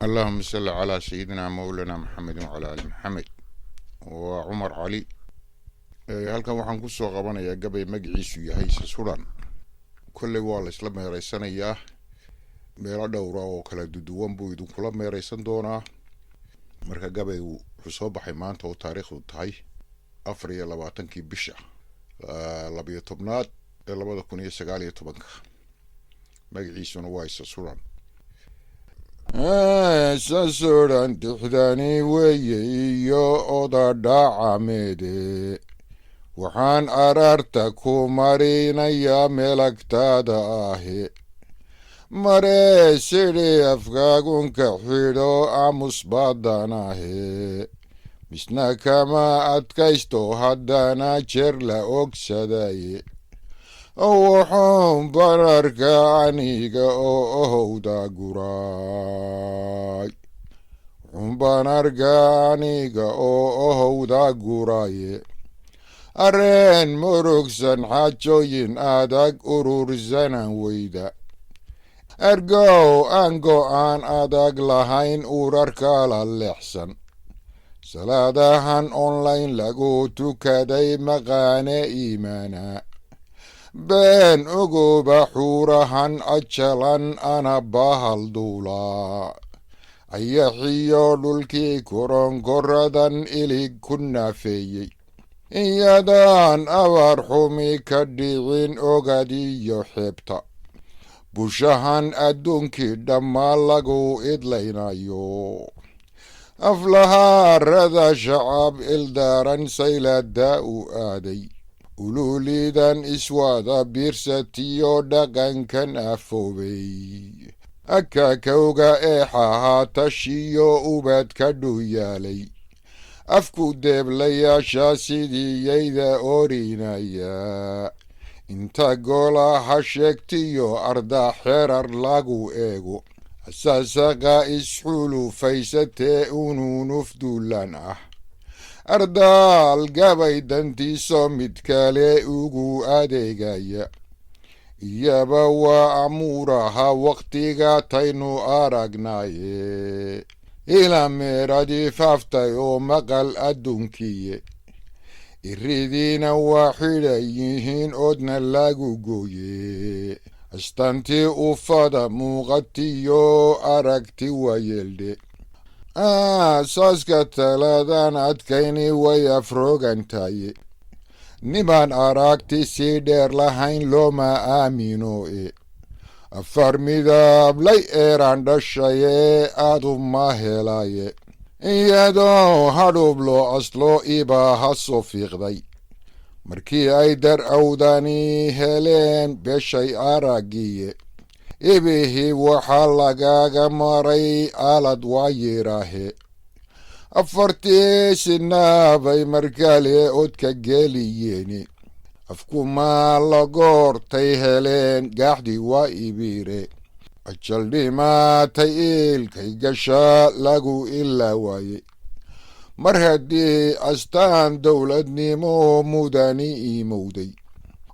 Allahuma salli calaa sayidina mawlana Maxamedin wacalaa ali Maxamed. Waa Cumar Cali. Halkan waxaan kusoo qabanayaa gabay magaciisu yahay Sasuran. Kolley waa la isla meereysanayaa, meelo dhowra oo kala duduwan buu idinkula meereysan doonaa. Marka gabaygu wuxuu soo baxay maanta oo taariikhdu tahay 24-kii bisha 12aad ee 2019-ka. Magaciisuna waa Isasuran. Sasuran dixdani weeye iyo odadhacameede, waxaan araarta ku marinayaa meelagtaada ahe. Maree sidhi afkaagunka xidho aamus baadanahe, misna kama adkaysto haddana jeer la ogsadaye. Wuxuun bararka aniga oo ohowda guraay, wuxuun baan arka aniga oo ohowda guraaye. Areen murugsan xaajooyin adag urursanan weyda, ergow aan go'aan adag lahayn urarkala leexsan. Salaadahan online lagu tukaday maqaane iimaana, been uguba xuurahan ajalan ana bahal duulaa. Ayaxiyo dhulkii koronkoradan ilig ku naafeeyey, iyadaan abaar xumi ka dhicin ogadiyo xeebta. Bushahan adduunkii dhammaan lagu idlaynayo, aflahaarada shacab ildaran saylada u aaday. Ululidan iswada biirsatiyo dhaqankan afoobay, akakowga eexahaa tashiyo ubad ka dhuyaalay. Afku deeblayaasha sidiiyayda orinaya, inta golaha sheegtiyo arda xerar lagu eego. Asaasaqa isxulufaysatee ununuf duulaan ah, ardaal gabay dantiiso mid kale ugu adeegaya. Iyaba waa amuuraha wakhtiga taynu aragnaaye, ilaa meeradii faaftay oo maqal adduunkiye. Iridiina waa xidhan yihiin oodna lagu gooye, astaantii ufada muuqatiyo aragti waayeeldhe. Aasaaska taladan adkayni way afrogantaye, nimaan aragti sii dheer lahayn looma aamino e. Afar midablay eeraan dhashaye aadu ma helaye, iyadoo hadhub loo aslo ibaa ha soo fiiqday. Markii ay dar awdani heleen beshay araggiye, ibihii waxaa lagaga maray aalad waa yeeraahe. Afartii sinaabay markale odka geliyeeni, afkumaa lagoortay heleen gaaxdii waa ibiire. Ajal dhimaatay iilkay gashaa lagu ilaa waaye. Mar haddii astaan dowladnimo mudani iimowday,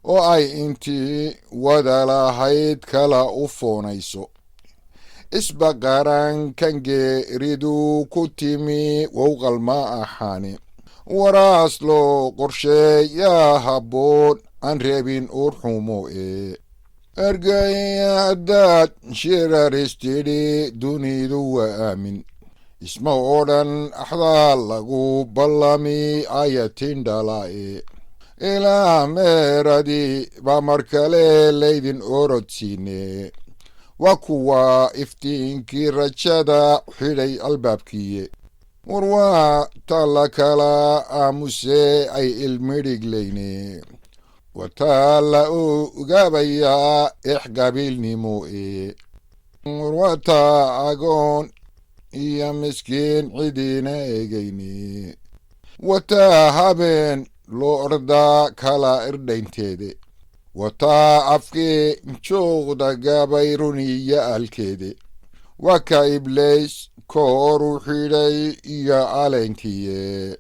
oo ay intii wada lahayd kala u foonayso, isbaqarankan geeridu ku timi wowqal ma ahaane. Waraas loo qorsheeyaa habboon aan reebin uurxumo ee. Ergay haddaad shiraristidhi dunidu waa aamin, isma oo dhan axdaa lagu ballami ayatin dhalaae. Ilaa meeradii baa mar kale laydin orodsiine, waa kuwa iftiinkii rajada xidhay albaabkiiye. War waa ta la kala aamusee ay ilmidhigleyne, wataa la ogaabayaa ex qabiilnimo e. War wataa agoon iyo miskiin cidiina eegayne, wataa habeen loo ordaa kala irdhaynteede, wataa afkii juuqda gabay runiya alkeede. Waa ka iblays kooru xidhay iyo caleenkiye,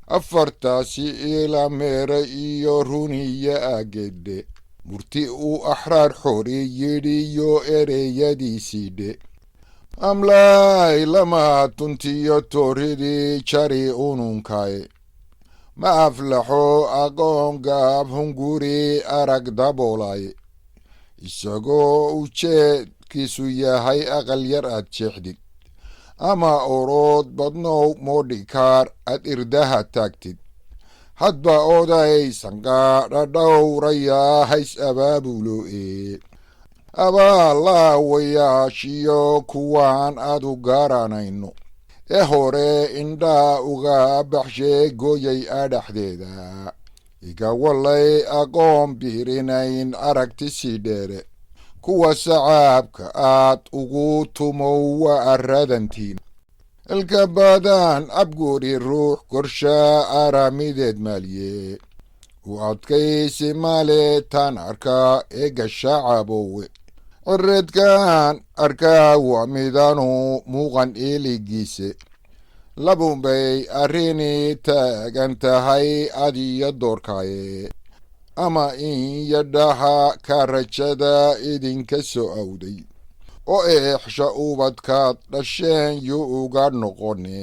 afartaasi ila meera iyo runiya agedhe. Murti uu axraar xori yidhiyo ereyadiisiidhe. Amlaay lama tuntiyo tooridii jari ununkay, ma aflaxo aqoon gaab hunguri arag daboolay, isagoo ujeedkiisu yahay aqal yar aad jeexdid, ama orood badnow moodhikaar aad irdaha taagtid. Hadba oday sanqaadha dhowrayaa hays abaabulo e abaalaawayaashiyo kuwaan aad u garanayno ee hore indhaa uga baxshee gooyay adhaxdeeda. Iga walay aqoon biirinayn aragti sii dheere, kuwa sacaabka aad ugu tumow waa arradantiin. Ilka badan abguri ruux korshaa aramideed maaliye u adkaysi male taan arkaa ee gashacabowe. Ciridkan arkaa waa midanu muuqan eeligiise. Labunbay arrini taagan tahay adiyo doorkaaye, ama in yadhaha ka rajada idinka soo awday oo eexsha ubadkaad dhasheen yuu uga noqone,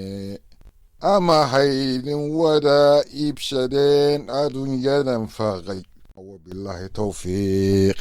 ama haydin wada iibsadeen adduunyadan faaqay. Wabilaahi towfiiq.